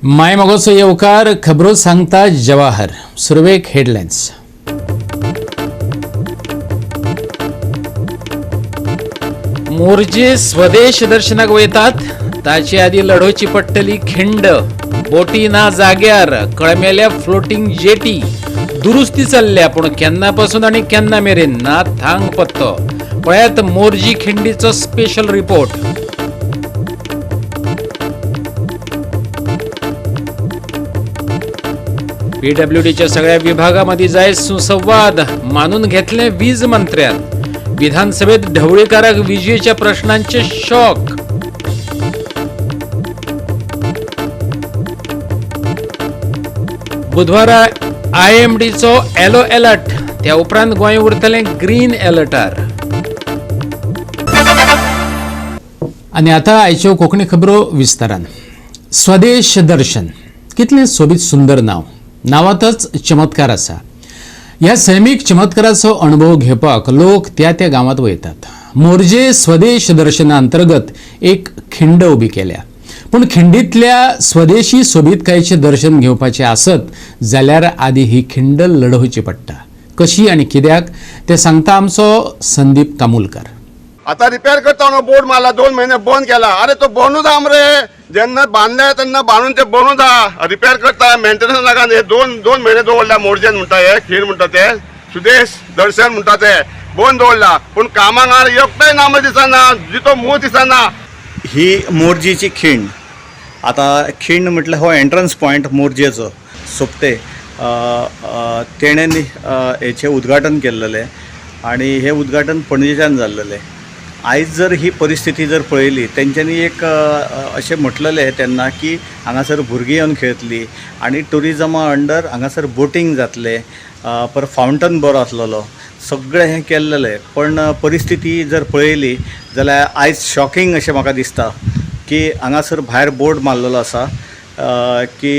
माय मोगाचो येवकार. खबरो सांगता जवाहर. सुरवेक हेडलायन्स. मोरजे स्वदेश दर्शनाक वयतात ताचे आदी लढोवची पडटली खिंड. बोटी ना जाग्यार, कळमेल्या फ्लोटींग जेटी दुरुस्ती चल्ल्या, पूण केन्ना पासून आनी केन्ना मेरेन ना थांग पत्तो. पळयात मोरजी खिंडीचो स्पेशल रिपोर्ट. पीडब्ल्यूडीच्या सगळ्या विभागामध्ये जाय सुसंवाद, मानून घेतले वीज मंत्र्यान. विधानसभेत ढवळीकाराक विजेच्या प्रश्नांचे शॉक. बुधवारा आयएमडीचो येलो अलर्ट, त्या उपरांत गोंय उरतलें ग्रीन अलर्टार. आनी आतां आयच्यो कोंकणी खबरो विस्तारान. स्वदेश दर्शन कितलें सोबीत सुंदर नांव. नांवांतच चमत्कार आसा. ह्या सैमीक चमत्काराचो अणभव घेवपाक लोक त्या त्या गांवांत वयतात. मोरजे स्वदेश दर्शना अंतर्गत एक खिंड उबी केल्या, पूण खिंडींतल्या स्वदेशी सोबीतकायेचें दर्शन घेवपाचें आसत जाल्यार आदी ही खिंड लढोवची पडटा. कशी आनी कित्याक तें सांगता आमचो संदीप कामुलकर. आता रिपेअर करता म्हणून बोर्ड मारला, 2 महिने बंद केला. अरे, तो बनू दा रे. जेन्ना बांदले तेन्ना बांदून ते बनू दा. रिपेअर करता, मेंटेनन्स नाका. हे दोन दोन महिने दवरल्या. मोरजेन म्हणटा, हे खीर म्हणटा, ते सुदेश दर्शन म्हणटा, ते बंद दवरला, पूण कामाक एकटोय ना दिसना, जितो मूळ दिसना. ही मोरजीची खिंड. आता खिंड म्हटल्यार हो एंट्रन्स पॉयंट मोरजेचो. सोपते तेणें हेचें उद्घाटन केल्लेलें आनी हें उद्घाटन पणजेच्यान जाल्लेलें. आयज जर ही परिस्थिती जर पळयली, तेंच्यांनी एक अशें म्हटलेलें तेन्ना की हांगासर भुरगीं येवन खेळटलीं आनी ट्युरिजमा अंडर हांगासर बोटींग जातलें. परत फावंटन बरो आसलेलो, सगळें हें केल्लेलें. पण परिस्थिती जर पळयली जाल्यार आयज शॉकिंग अशें म्हाका दिसता की हांगासर भायर बोर्ड मारलेलो आसा की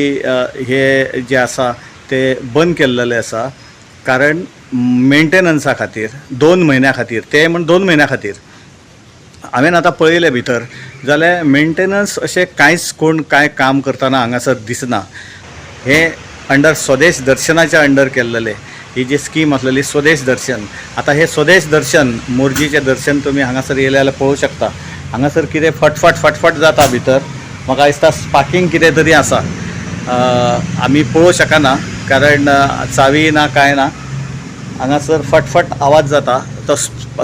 हे जे आसा ते बंद केल्लेले आसा, कारण मेंटेनन्सा खातीर, 2 म्हयन्या खातीर. ते म्हण 2 म्हयन्या खातीर. हांवें आतां पळयलें भितर जाल्यार मेंटेनन्स अशें कांयच, कोण कांय काम करतना हांगासर दिसना. हे अंडर स्वदेश दर्शनाच्या अंडर केल्लेले ही जी स्कीम आसलेली स्वदेश दर्शन. आतां हे स्वदेश दर्शन, मोरजीचें दर्शन तुमी हांगासर येयले जाल्यार पळोवंक शकता. हांगासर कितें फटफट फटफट जाता भितर. म्हाका दिसता स्पार्कींग कितें तरी आसा. आमी पळोवंक शकना, कारण चावी ना, कांय ना. हांगासर फटफट आवाज जाता, तो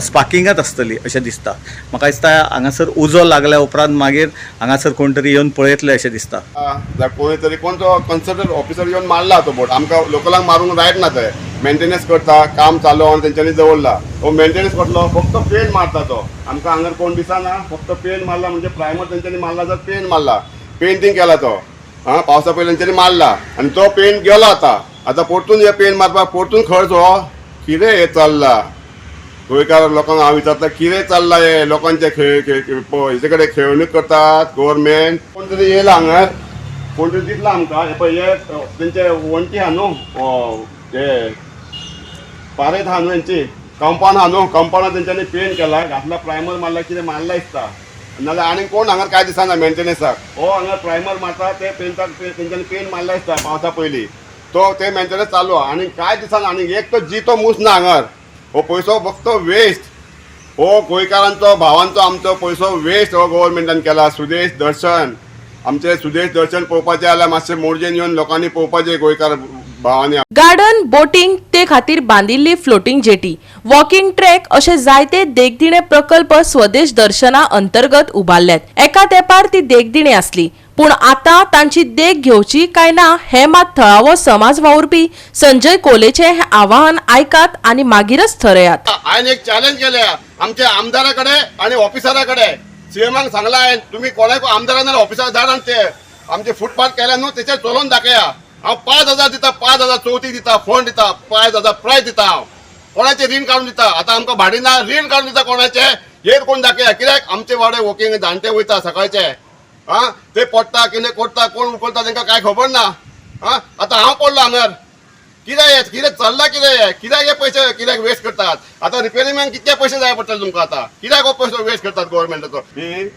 स्पार्किंगात आसतली अशें दिसता म्हाका. दिसता हांगासर उजो लागल्या उपरांत मागीर हांगासर कोण तरी येवन पळयतले अशें दिसता. जाल्यार कोणी तरी, कोण तो कन्सल्टंट ऑफिसर येवन मारला तो बोर्ड. आमकां लोकलांक मारूंक रायट ना. ते मेंटेनन्स करता, काम चालू आनी तेंच्यांनी दवरला. हो मेंटेनन्स करतलो, फक्त पेंट मारता तो. आमकां हांगर कोण दिसना. फक्त पेंट मारला म्हणजे प्रायमर तेंच्यांनी मारला, जर पेंट मारला, पेंटींग केला तो. आं, पावसा पयलीं तेंच्यांनी मारला आनी तो पेंट गेलो. आतां आतां परतून हे पेंट मारपाक परतून खर्च. हो कितें हें चल्ला? गोंयकार लोकांक हांव विचारता, कितें चल्लां हें? लोकांचे खेळ हेचे कडेन खेळणूक करतात गव्हर्मेंट. कोण तरी येयला हांगर, कोण तरी दिसला आमकां. हे पळय, हे तेंचे वण्टी आहा न्हू, हे पारेत आहा न्हू, हेंची कंपाउंड आहा न्हू, कंपाउंडार तेंच्यांनी पेंट केला, घातला, प्रायमर मारला, कितें मारला दिसता. नाजाल्यार आनी कोण हांगर कांय दिसना मेंटेनन्साक. हो हांगा प्रायमर मारता, ते पेंटाक तेंच्यांनी पेंट मारला दिसता पावसा पयलीं. तो ते मेंटेनन्स चालू आहा आनी कांय दिसना. आनी एक तो जितो मूस ना हांगर. हो पयसो फक्त वेस्ट. हो गोंयकारांचो, भावांचो, आमचो पयसो वेस्ट हो गव्हर्मेंटान केला. सुदेश दर्शन, आमचे सुदेश दर्शन पळोवपाचें जाल्यार मातशें मोरजेन येवन लोकांनी पळोवपाचें, गोंयकार भावांनी. गार्डन, बोटिंग, ते खातीर बांदिल्ली फ्लोटींग जेटी, वॉकिंग ट्रॅक अशे जायते देखदिणे प्रकल्प स्वदेश दर्शना अंतर्गत उबारल्यात. एका तेंपार ती देखदिणी आसली, पूण आतां तांची देख घेवची काय ना हें मात थळावो समाज वावुरपी संजय कोलेचे हें आवाहन आयकात आनी मागीरच थरयात. हांवें एक चॅलेंज केल्या आमच्या आमदारा कडेन आनी ऑफिसरा कडेन. सीएमाक सांगला हांवें, तुमी कोणाक आमदारा नाल्यार ऑफिसर धाड आनी ते आमचे फुटपाथ केल्या न्हू, तेचेर चलोवन दाखया. हांव 5,000 दिता, 5,000 चवथी दिता, फंड दिता, 5,000 प्रायज दिता हांव. कोणाचें रीण काडून दिता. आतां आमकां भाडें ना, रीण काडून दिता कोणाचें. हेर कोण दाखया. कित्याक आमचे वाडे वॉकिंग जाणटे वयता सकाळचे. आं, ते पडटा, कितें करता, कोण उखलता, तांकां कांय खबर ना. आं, आतां हांव पडलो हांगर. कित्याक हें कितें चल्लां? कितें हें? कित्याक हे पयशे कित्याक वेस्ट करतात? आतां रिपेरिंगाक कितके पयशे जाय पडटले तुमकां? आतां कित्याक हो पयसो वेस्ट करतात गव्हर्मेंटाचो? ही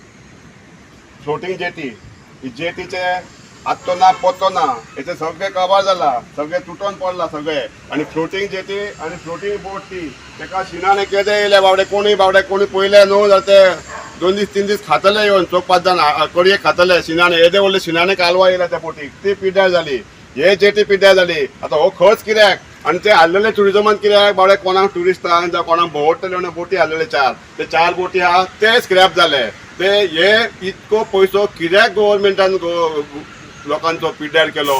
फ्लोटींग जेटी, ही जेटीचे आत्तो ना पोतो ना, हेचे सगळे कबार जाला, सगळे तुटोन पडला सगळे. आनी फ्लोटींग जेटी आनी फ्लोटींग बोट ती तेका शिनाने केदे येयले बावडे, कोणूय बावडे कोणी पयले न्हू जाल्यार ते 2 दीस 3 दीस खातले येवन, चौग 5 जाण कडये खातले शिनाने. येदे व्हडले शिनाने कालवा येयला त्या बोटीक, ती पिड्ड्यार जाली, हे जेटी पिड्ड्यार जाली. आतां हो खर्च कित्याक? आनी ते हाडलेले टुरिजमान कित्याक बावडे, कोणाक ट्युरिस्टांक जावं कोणाक भोंवडटले म्हणून बोटी हाडलेले 4, ते 4 बोटी आहा ते स्क्रॅप जाले. ते हे इतको पयसो कित्याक गव्हर्मेंटान लोकांचो पिड्ड्यार केलो?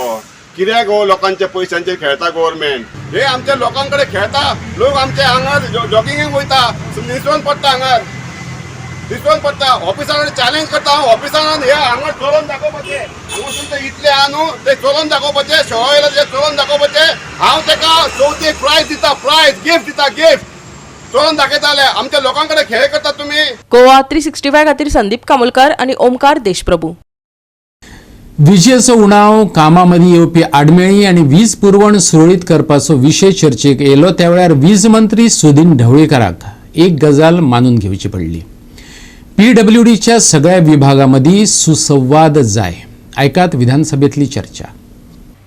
कित्याक हो लोकांच्या पयशांचेर खेळता गव्हर्मेंट? हे आमच्या लोकां कडेन खेळता. लोक आमचे हांगा जॉगिंगेक वयता, निसरोन पडटा, हांगार दिसून पडटा. ऑफिसरा कडेन चॅलेंज करता हांव, ऑफिसरान हे हांगा चलोवन दाखोवपाचें, हांगासून ते इतले आहा न्हू ते चलोवन दाखोवपाचें, शो येयला ते चलोवन दाखोवपाचें. हांव तेका चवथीक प्रायज दिता, प्रायज गिफ्ट दिता, गिफ्ट चलोवन दाखयताले. आमच्या लोकां कडेन खेळ करता तुमी. गोवा 365 खातीर संदीप कामुलकर आनी ओमकार देशप्रभू. विजेचो उणाव, कामां मदीं येवपी आडमेळी आनी वीज पुरवण सुरळीत करपाचो विशय चर्चेक येयलो त्या वेळार वीज मंत्री सुदीन ढवळीकाराक एक गजाल मानून घेवची पडली. पीडब्ल्यूडीच्या सगळ्या विभागां मदीं सुसंवाद जाय. आयकात विधानसभेतली चर्चा.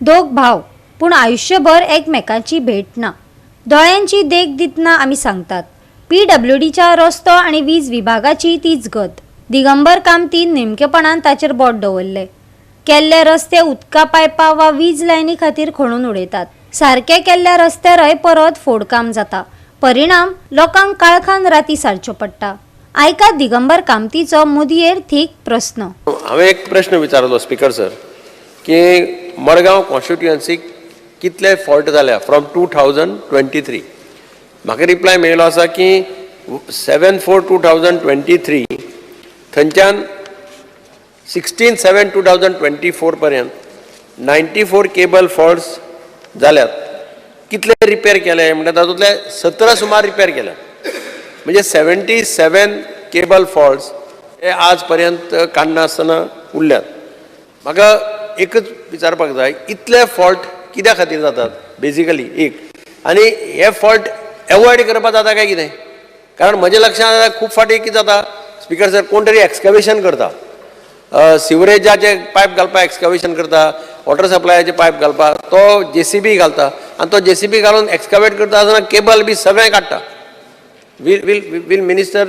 दोग भाव पूण आयुष्यभर एकमेकांची भेट ना. दोळ्यांची देख दितना आमी सांगतात, पीडब्ल्यूडीच्या रस्तो आनी वीज विभागाची तीच गत. दिगंबर कामतीन नेमकेपणान ताचेर बोट दवरलें. केल्ले रस्ते उदका पायपां वा वीज लायनी खातीर खणून उडयतात. सारके केल्ल्या रस्त्यारय परत फोडकाम जाता. परिणाम, लोकांक काळखान राती सारच्यो पडटा. आयकात दिगंबर कामतीचो मुदयेर थीक प्रस्न. हांवें एक प्रश्न विचारलो स्पीकर सर, की मडगांव कॉन्स्टिट्युएन्सीक कितले फॉल्ट जाल्या फ्रॉम 2023? म्हाका रिप्लाय मेळिल्लो आसा की 7/4/2023 थंयच्यान 16/7/2024 पर्यंत 94 केबल फॉल्ट्स जाल्यात. कितले रिपेर केले म्हणल्यार तातूंतले 17 सुमार रिपेर केल्या, म्हणजे 77 केबल फॉल्ट्स हे आज पर्यंत काडनासतना उरल्यात. म्हाका एकच विचारपाक जाय, इतले फॉल्ट कित्या खातीर जातात बेजिकली एक, आनी हे फॉल्ट एवॉयड करपाक जाता काय कितें? कारण म्हज्या लक्षांत आतां खूब फावटी कितें जाता स्पीकर सर, कोण तरी एक्सकवेशन करता, सिवरेजाचे पायप घालपाक एक्सकवेशन करता, वॉटर सप्लायाचे पायप घालपाक तो जेसीबी घालता आनी तो जेसीबी घालून एक्सकवेट करता आसतना केबल बी सगळें काडटा. Will minister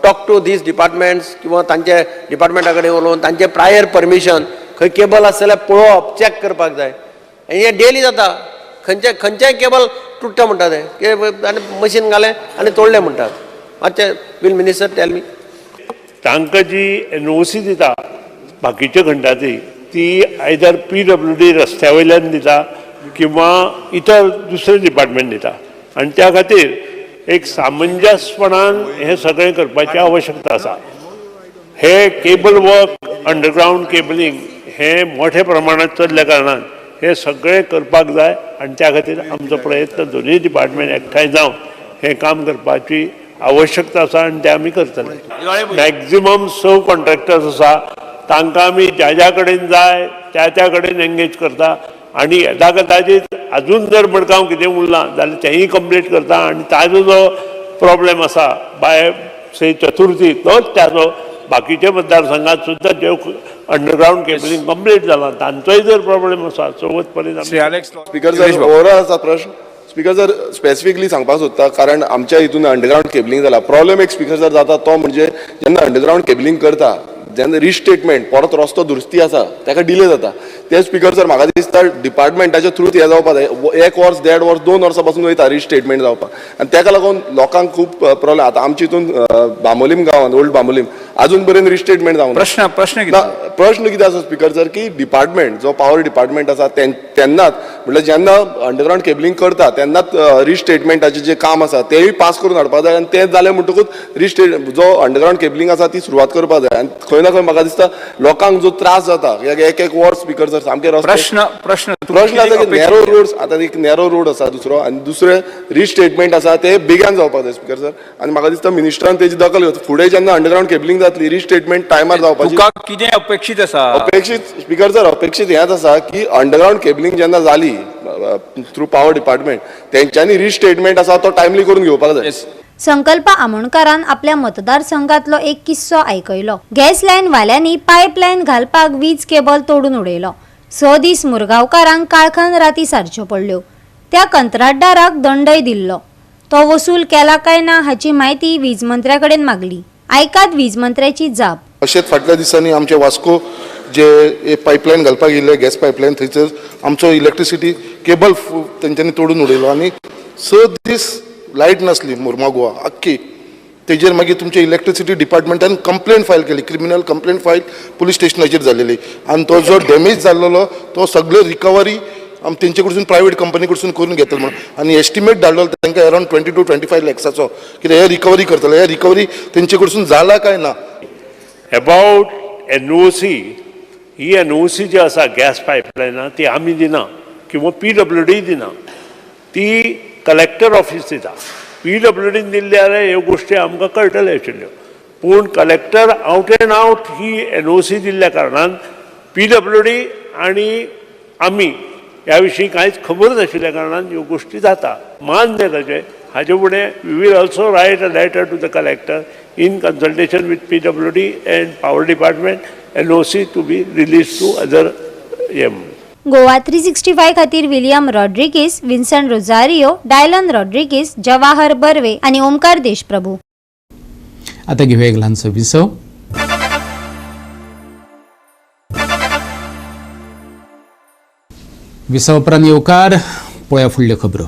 talk to these departments किंवा तांचे डिपार्टमेंटा कडेन उलोवन तांचे प्रायर परमिशन खंय केबल आसा जाल्यार पळोवप, चॅक करपाक जाय. आनी हें डेली जाता. खंयचे खंयचेय केबल तुट्टा म्हणटा ते आनी मशीन घालें आनी तोडलें म्हणटात. मातशें will minister tell me? तांकां जी एनओसी दिता बाकीच्या खंडाची, ती आयदर पीडब्ल्यूडी रस्त्या वयल्यान दिता किंवा इतर दुसरे डिपार्टमेंट दिता आनी त्या खातीर एक सामंजस्यपणान हें सगळें करपाची आवश्यकता आसा. हे केबल वर्क, अंडरग्रावंड केबलिंग हें मोठ्या प्रमाणात चल्ल्या कारणान हें सगळें करपाक जाय आनी त्या खातीर आमचो प्रयत्न दोनूय डिपार्टमेंट एकठांय जावन हें काम करपाची आवश्यकता आसा आनी तें आमी करतले. मॅक्झिमम स कॉन्ट्रॅक्टर्स आसा, तांकां आमी ज्या ज्या कडेन जाय त्या त्या कडेन एंगेज करता आनी येदा कदाचीत अजून जर मडगांव कितें उरलां जाल्यार तेंय कंप्लीट करता आनी ताजो जो प्रॉब्लेम आसा बाय से चतुर्थी तोच ताजो बाकीच्या मतदारसंघात सुद्दां जे अंडरग्रावंड केबलिंग कंप्लीट जालां तांचोय जर प्रॉब्लेम आसा चवथ पर्यंत Shri Alex. Speaker sir, overall आसा प्रश्न. स्पीकर सर, स्पेसिफिकली सांगपाक सोदता, कारण आमच्या हितून अंडरग्रावंड केबलिंग जाला. प्रॉब्लेम एक स्पीकर सर जाता, तो म्हणजे जेन्ना अंडरग्रावंड केबलिंग करता जेन्ना रिस्टेटमेंट, परत रस्तो दुरुस्ती आसा ताका डिले जाता. ते स्पीकर सर, म्हाका दिसता डिपार्टमेंटाच्या थ्रू हें जावपा जाय. एक वर्स, देड वर्स, 2 वर्सां पासून वयता रिस्टेटमेंट जावपाक आनी ताका लागून लोकांक खूब प्रॉब्लेम. आतां आमच्या हितून बांबोलीम गांवांत, ओल्ड बांबोलीम, अजून पर्यंत रिस्टेटमेंट जावंक ना. प्रश्न प्रश्न ना. कितें? प्रश्न कितें आसा स्पीकर सर, की डिपार्टमेंट जो पावर डिपार्टमेंट आसा, तेन्नाच म्हटल्यार जेन्ना अंडरग्रावंड केबलिंग करता तेन्नाच रिस्टेटमेंटाचें जें काम आसा तेंय पास करून हाडपाक जाय आनी तें जालें म्हणटकूच रिस्टेट जो अंडरग्रावंड केबलिंग आसा ती सुरवात करपाक जाय. आनी खंय ना खंय म्हाका दिसता लोकांक जो त्रास जाता कित्याक एक एक वर्स स्पीकर सर सामके रस्ते प्रश्न प्रश्न. प्रश्न आसा की नॅरो रोड्स, आतां एक नॅरो रोड आसा दुसरो आनी दुसरें रिस्टेटमेंट आसा ते बेगान जावपाक जाय स्पीकर सर. आनी म्हाका दिसता मिनिस्टरान तेजी दखल घेवची. फुडें जेन्ना अंडरग्रावंड केबलिंग जातली, रिस्टेटमेंट टायमार जावपाची. तुका कितें अपेक्षीत आसा? अपेक्षीत स्पीकर सर, अपेक्षीत हेंच आसा की अंडरग्रावंड केबलिंग जेन्ना जाली थ्रू पावर डिपार्टमेंट, तेंच्यांनी रिस्टेटमेंट आसा तो टायमली करून घेवपाक जाय. संकल्प आमोणकारान आपल्या मतदारसंघातलो एक किस्सो आयकयलो. गॅस लायन वाल्यांनी पायपलायन घालपाक वीज केबल तोडून उडयलो. 6 दीस मुरगांवकारांक काळखान राती सारच्यो पडल्यो. त्या कंत्राटदाराक दंडय दिल्लो. तो वसूल केला काय ना हाची म्हायती वीज मंत्र्या कडेन मागली. आयकात वीज मंत्र्याची जाप. अशेंच फाटल्या दिसांनी आमचे वास्को जे पायपलायन घालपाक येयल्ले गॅस पायपलायन, थंयसर आमचो इलेक्ट्रिसिटी केबल तेंच्यांनी तोडून उडयलो आनी 6 दीस लायट नासली मुर्मा गोवा आख्खी. तेजेर मागीर तुमचे इलेक्ट्रिसिटी डिपार्टमेंटान कंप्लेन फायल केली, क्रिमिनल कंप्लेन फायल पुलीस स्टेशनाचेर जालेली आनी तो जो डॅमेज जाल्लो तो सगळो रिकवरी आमी तेंचे कडसून प्रायवेट कंपनी कडसून करून घेतलो म्हणून आनी एस्टिमेट धाडलेलो तांकां अरावंड 20 to 25 लॅक्साचो कितें हे रिकवरी करतले. हे रिकवरी तेंचे कडसून जाला काय ना? अबाउट एनओसी, ही एनओसी जी आसा गॅस पायपलायना ती आमी दिना किंवा पीडब्ल्यूडी दिना, ती कलेक्टर ऑफिस दिता. पीडब्ल्यूडीन दिल्ली जाल्यार ह्यो गोश्टी आमकां कळटल्यो आशिल्ल्यो, पूण collector out and out he NOC दिल्ल्या कारणान पीडब्ल्यूडी आनी आमी ह्या विशीं कांयच खबर नाशिल्ल्या कारणान ह्यो गोश्टी जाता. मान्य ताचें हाजे फुडें we will also write a letter to the collector in consultation with PWD and power department, NOC to be release to other M. Goa 365 खातीर William Rodrigues, Vinson Rosario, Dylan Rodrigues, Jawahar Barve आनी ओमकार देशप्रभू. आता घेऊया एक ल्हानसो विसव. विसव उपरांत येवकार. पळया फुडल्यो खबरो.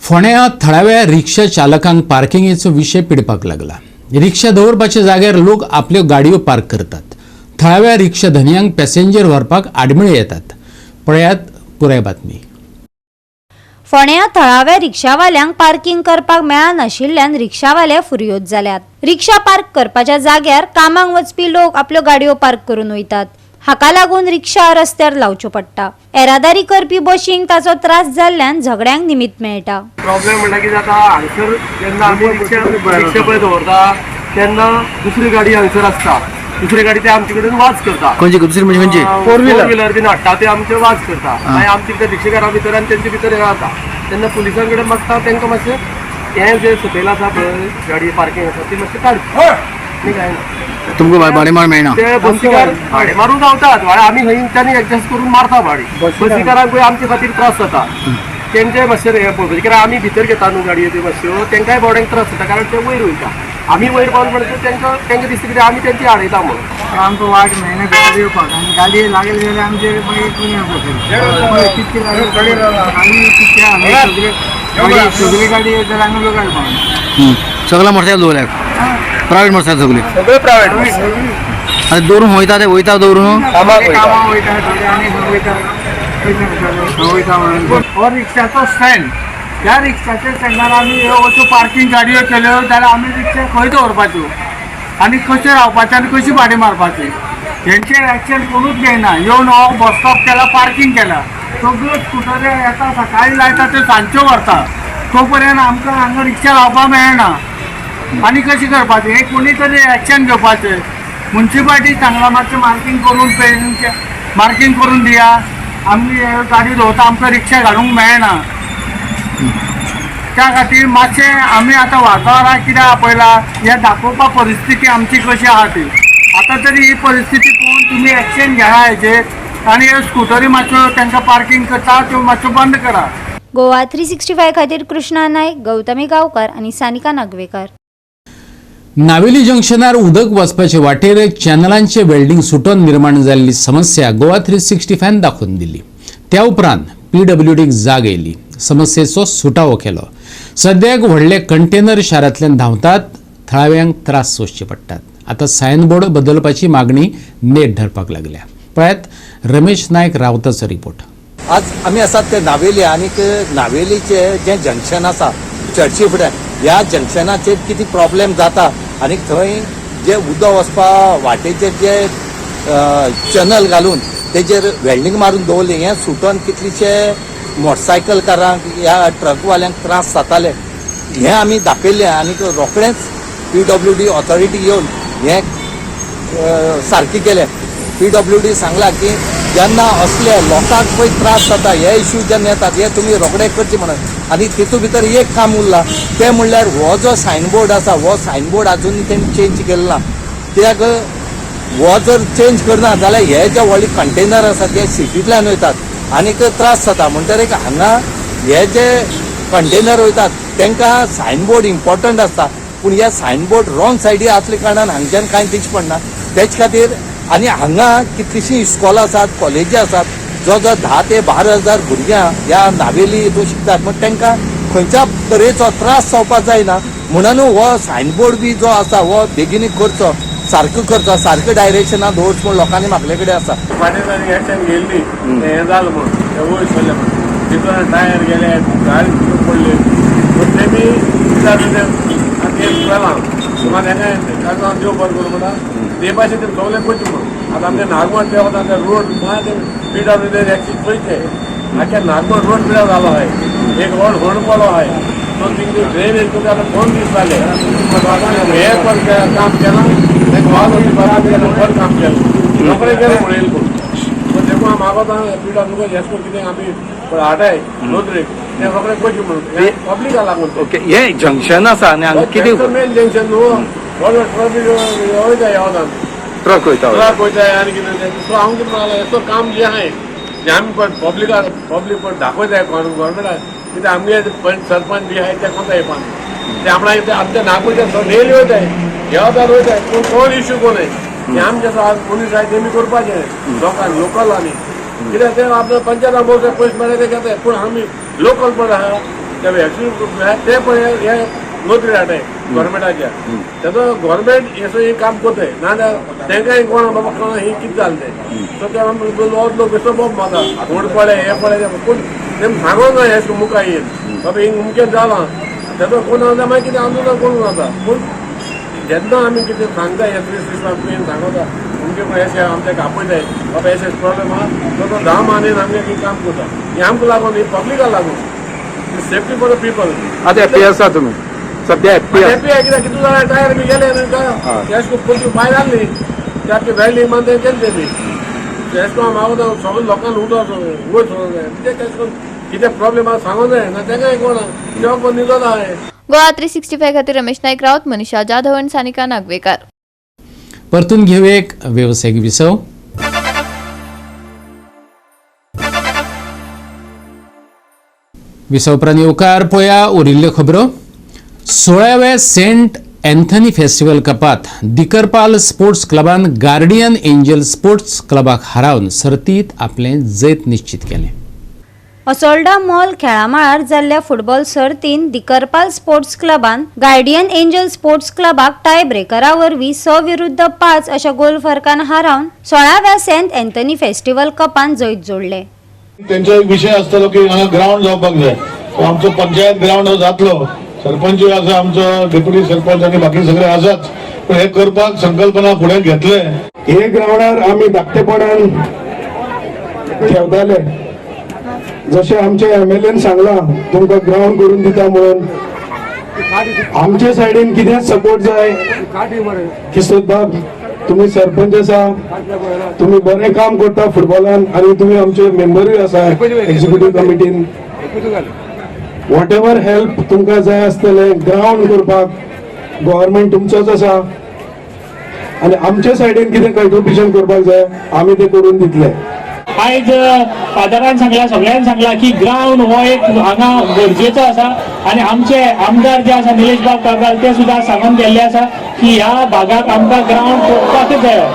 फोंड्या थळाव्या रिक्षा चालकांक पार्किंगेचो विशय पिडपाक लागला. रिक्षा दवरपाच्या जाग्यार लोक आपल्यो गाडयो पार्क करतात. थळाव्या रिक्षा धनयांक पॅसेंजर व्हरपाक आडमेळी येतात. पळयात पुराय बातमी. फोंड्या थळाव्या रिक्षावाल्यांक पार्किंग करपाक मेळनाशिल्ल्यान रिक्षावाले फुरयोद जाल्यात. रिक्षा पार्क करपाच्या जाग्यार कामाक वचपी लोक आपल्यो गाडयो पार्क करून वयतात. हाका लागून रिक्षा रस्त्यार लावच्यो पडटा. येरादारी करपी बशींक ताचो त्रास जाल्ल्यान झगड्यांक निमित्त मेळटा. प्रॉब्लेम म्हणल्यार कितें जाता, हांगसर जेन्ना आमी रिक्षा पळय दवरता तेन्ना दुसरी गाडी हांगसर आसता, दुसरी गाडी ते आमचे कडेन वाज करता. खंयची दुसरी म्हणजे खंयची? फोर व्हिलर बीन हाडटा ते आमचे वाज करता. मागीर आमचे भितर रिक्षेकारां भितर आनी तेंचे भितर हें जाता. तेन्ना पुलिसां कडेन मागता तांकां मातशें हें जें सकयल आसा पळय गाडी पार्किंग आसा ती मातशें काडची, न्ही कांय ना. तुमकां भाडें मार मेळना? ते बसीकार भाडें मारून रावतात. आमी खंयच्यानी एडजस्ट करून मारता भाडें. बसीकारांकूय आमचे खातीर त्रास जाता. तेंचे मातशें हें पळोवपाचें, कित्याक आमी भितर घेता न्हू गाडयो त्यो मातश्यो, तेंकांय बोड्यांक त्रास जाता कारण ते वयर वयता. आमी वयर पावले म्हणटकीर तेंकां दिसता कितें आमी तेंची हाडयता म्हणून. आमकां वाट मेळना भितर येवपाक आनी गाडी लागली जाल्यार आमचेर मागीर गुन्यांव कितके आमी कितके आमी सगळी गाडी जाल्यार हांगा लोक पावना. सगळ्या मोटरसायकल दवरल्या, प्रायवेट मोटरसायकल सगळी, सगळे प्रायवेट. आनी दवरून वयता ते वयता दवरून कामाक वयता थोडे आनी वयता वयता म्हणून. हो रिक्षाचो स्टँड, ह्या रिक्षाच्या स्टँडार आमी ह्यो अश्यो पार्किंग गाडयो केल्यो जाल्यार आमी रिक्षा खंय दवरपाच्यो आनी कशें रावपाचें आनी कशी भाडें मारपाचें हेंचेर एक्शन कोणूच घेयना. येवन हो बस स्टॉप केला, पार्किंग केला, सगळ्यो स्कुटरी येता सकाळीं लायता त्यो सांजच्यो व्हरता. तो पर्यंत आमकां हांगा रिक्षा लावपाक मेळना आनी कशें करपाचें हें कोणी तरी एक्शन घेवपाचें. मुन्सिपालिटी सांगलां मातशें मार्किंग करून मार्किंग करून दिया, आमी गाडी दवरता आमकां रिक्षा घालूंक मेळना. त्या खातीर मातशें आमी आतां वातावरणाक कित्याक आपयला हें दाखोवपा परिस्थिती आमची कशी आहा ती. आतां तरी ही परिस्थिती पळोवन तुमी एक्शन घेया हेजेर आनी ह्यो स्कुटरी मातश्यो तांकां पार्किंग करता त्यो मातश्यो बंद करा. गोवा 365 खातीर कृष्णा नायक, गौतमी गांवकर आनी सानिका नागवेकर. नावेली जंक्शनार उदक वचपाचे वाटेर चॅनलांचे वेल्डिंग सुटोन निर्माण जाल्ली समस्या गोवा 365 दाखोवन दिली. त्या उपरांत पीडब्ल्यूडीक जाग येयली, समस्येचो सुटावो केलो. सद्याक व्हडले कंटेनर शारांतल्यान धांवतात, थळाव्यांक त्रास सोंसचे पडटात. आतां सायनबोर्ड बदलपाची मागणी नेट धरपाक लागल्या. पळयात रमेश नायक रावताचो रिपोर्ट. आज आमी आसात ते नावेली आनीक नावेलीचे जें जंक्शन आसा चर्ची फुडें, ह्या जंक्शनाचेर कितें प्रॉब्लेम जाता आनी थंय जे उदक वचपा वाटेचेर जे चॅनल घालून तेजेर वेल्डिंग मारून दवरलें, हें सुटोन कितलीशे मोटरसायकलकारांक ह्या ट्रकवाल्यांक त्रास जाताले हें आमी दाखयलें आनी रोखडेंच पीडब्ल्यूडी ऑथॉरिटी येवन हें सारकें केलें. पीडब्ल्यूडी सांगलां की जेन्ना असले लोकांक पळय त्रास जाता हे इश्यू जेन्ना येतात हे तुमी रोखडे करचे म्हणून. आनी तितूंत भितर एक काम उरलां तें म्हणल्यार हो जो सायनबोर्ड आसा हो सायनबोर्ड आजुनूय तेणी चेंज केलो ना. कित्याक हो जर चेंज करना जाल्यार हे जे व्हडले कंटेनर आसा ते सिटींतल्यान वयतात आनीक त्रास जाता. म्हणटकीर एक हांगा हे जे कंटेनर वयतात तांकां सायनबोर्ड इम्पॉर्टंट आसता, पूण हे सायनबोर्ड रॉंग सायडी आसले कारणान हांगच्यान कांय दिवचें पडना. तेच खातीर आनी हांगा कितलींशीं इस्कॉलां आसात, कॉलेजी आसात, जो जो 10 ते 12 हजार भुरग्यां ह्या नावेली हितून शिकतात, म्हण तांकां खंयच्या तरेचो त्रास जावपाक जायना म्हणून हो सायनबोर्ड बी जो आसा हो बेगीन करचो, सारको करचो, सारको डायरेक्शनान दवरचो म्हूण लोकांनी मागले कडेन आसा. फाटीं एक्शन घेतली हें जालें म्हूण ते वयर सरले म्हूण तितून टायर गेले, गाडी पडली, पूण तेमी आतां केलां सुमार हें देव बरें करूं म्हणटा ते भाशेन ते सगळें करचें म्हणून. आतां आमचे नागमठ देवता ते रोड ना ते पीडब्ल्यू डी एक्सीस चोयचे आख्या नागमठ रोड पिड्यार जालो आहाय, एक व्हड होण पडलो आहाय, सो तिंगे ड्रेनेज करून आतां 2 दीस जाले हें पण काम केलां, एक वाज बरें काम केलां, रोखडें केलें म्हणून येयलें पूण देखून हांव मागोता पीडब्ल्यू हें कितें आमी हाडाय नोदरेक तें रोखडें करचें म्हणून पब्लिका लागून. ओके, हें जंक्शन आसा आनी हांगा कितें मेन जंक्शन न्हू, व्हड ट्रॉफिक वयता ह्या वतान ट्रक वयता, ट्रक वयता आनी कितें. सो हांव कितें म्हणलें असो काम जें आहाय जें आमी पण पब्लिकाक पब्लीक पण दाखयताय गव्हर्मेंटाक कित्याक आमगे पंच सरपंच बी आहाय ते कोणता येवपा ते आपणाक आमच्या नागपूरच्या रेल्वे वयताय ह्या वतार वयताय पूण कोण इश्यू कोण ते आमचे मनीस आहाय तेमी करपाचें लोकांक लोकल आनी कित्याक ते आपल्या पंचायतान भोवते पयशे मेळ्ळे ते घेताय, पूण आमी लोकल पण आहा ते एक्सिडंट ते पण हे नोकरी हाडाय गव्हर्मेंटाच्या तेजो गव्हर्मेंट हें हें काम करताय, नाजाल्यार तांकांय कोण बाबा कोण हें कितें जालें तें. सो ते लोक बेश्टो बोब मारता होड पळय हें पळय, पूण तेम सांगूंक जाय हें मुखार येयन बाबा हिंग अमकें जालां तेजो कोण जाता मागीर कितें आंदोलन करूंक जाता. पूण जेन्ना आमी कितें सांगता हे 30 लाख सांगता अमकें अशें आमच्या आपयताय बाबा अशें प्रॉब्लेम आहा, तो तो धाम आनी आमगे कितें काम करता हें आमकां लागून ही पब्लिका लागून सेफ्टी फॉर the people. आतां हॅप्पी आसा तुमी सद्या? हॅप्पी हॅप्पी आहा कित्याक कितू जाणां टायर बी गेले न्हू, तेश पयलीं भायर आहली ते वेल्डींग मान तें केलें तेमी तेश करून हांव सगळे लोकांक उदक वयर सरोंक जाय कितें तेश करून कितें प्रॉब्लेम आहा सांगूंक जाय ना तेंकांय कोण तेव्हा पण निजत आहाय. गोवा 365 खातीर रमेश नायक राऊत, मनीषा जाधव आनी सानिका नागवेकार. परतून घेऊ एक वेवसायिक विसव. विसव उपरांत येवकार पळया उरिल्ल्यो खबरो. 16व्या सेंट एन्थनी फेस्टिवल कपात दिकरपाल स्पोर्ट्स क्लबान गार्डियन एंजल स्पोर्ट्स क्लबाक हारावन सर्तीत आपलें जैत निश्चित केलें. असोल्डा मॉल खेळामळार जाल्ल्या फुटबॉल सर्तीन दिकरपाल स्पोर्ट्स क्लबान गार्डियन एंजल स्पोर्ट्स क्लबाक टाय ब्रेकरा वरवीं 6-5 अशा गोल फरकान हारावन 16व्या सेंट एन्थनी फेस्टिवल कपान जैत जोडले. तेंचो एक विशय आसतलो की हांगा ग्रावंड जावपाक जाय, आमचो पंचायत ग्रावंड हो जातलो, सरपंच आसा आमचो, डेप्युटी सरपंच आनी बाकी सगळे आसाच, पूण हे करपाक संकल्पना फुडें घेतले. हे ग्रावंडार आमी धाकटेपणान खेळटाले, जशें आमचे एमएलएन सांगलां तुमकां ग्रावंड करून दिता म्हणून, आमचे सायडीन कितेंच सपोर्ट जाय. किशोरबाब तुमी सरपंच आसा, तुमी बरें काम करता फुटबॉलान आनी तुमी आमचे मेंबरूय आसा एक्झिक्युटीव कमिटीन. What ever help तुमकां जाय आसतलें ग्रावंड करपाक, गव्हर्मेंट तुमचोच आसा आनी आमचे सायडीन कितें कंट्रिब्युशन करपाक जाय आमी तें करून दितले. आयज फादरान सांगला, सगळ्यांनी सांगला की ग्रावंड हो एक हांगा गरजेचो आसा आनी आमचे आमदार जे आसा निलेश बाब काब्राल ते सुद्दां सांगून गेल्ले आसा की ह्या भागाक आमकां ग्रावंड करपाकच जाय.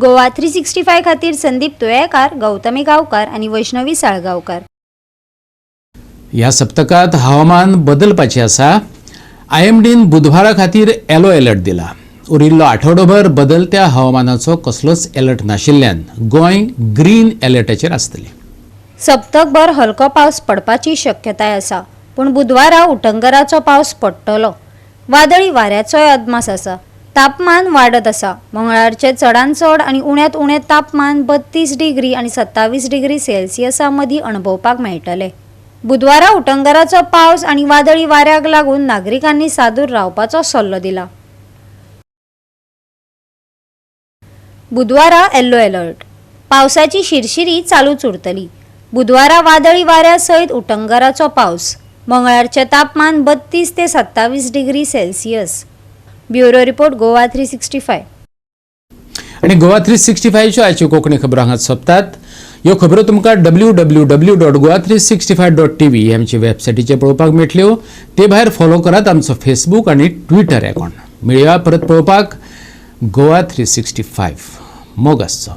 गोवा 365 खातीर संदीप तुयेकार, गौतमी गांवकार आनी वैष्णवी साळगांवकार. ह्या सप्तकांत हवामान बदलपाचें आसा. आयएमडीन बुधवारा खातीर येलो अलर्ट दिला. उरिल्लो आठवडोभर बदलत्या हवामानाचो कसलोच अलर्ट नाशिल्ल्यान गोंय ग्रीन अलर्टाचेर आसतलें. सप्तकभर हलको पावस पडपाची शक्यताय आसा, पूण बुधवारा उटंगराचो पावस पडटलो. वादळी वाऱ्याचोय अदमास आसा. तापमान वाडत आसा. मंगळारचें चडांत चड आनी उण्यांत उणें तापमान 32 डिग्री आनी 27 डिग्री सेल्सियसा मदीं अणभवपाक मेळटलें. बुधवारा उटंगराचो पावस आनी वादळी वाऱ्याक लागून नागरिकांनी सादूर रावपाचो सल्लो दिला. बुधवारा येल्लो अलर्ट. पावसाची शिरशिरी चालूच उरतली. बुधवारा वादळी वाऱ्या सयत उटंगराचो पावस. मंगळारचें तापमान 32 ते 27 degree Celsius. Bureau report, Goa 365. आनी गोवा 365च्यो आयच्यो कोंकणी खबरो हांगा सोंपतात. ह्यो खबरो तुमकां www.goa365.tv ही आमची वेबसायटीचेर पळोवपाक मेळटल्यो. ते भायर फॉलो करात आमचो फेसबूक आनी ट्विटर अकाउंट. मेळया परत पळोवपाक गोवा 365. मोग आसचो.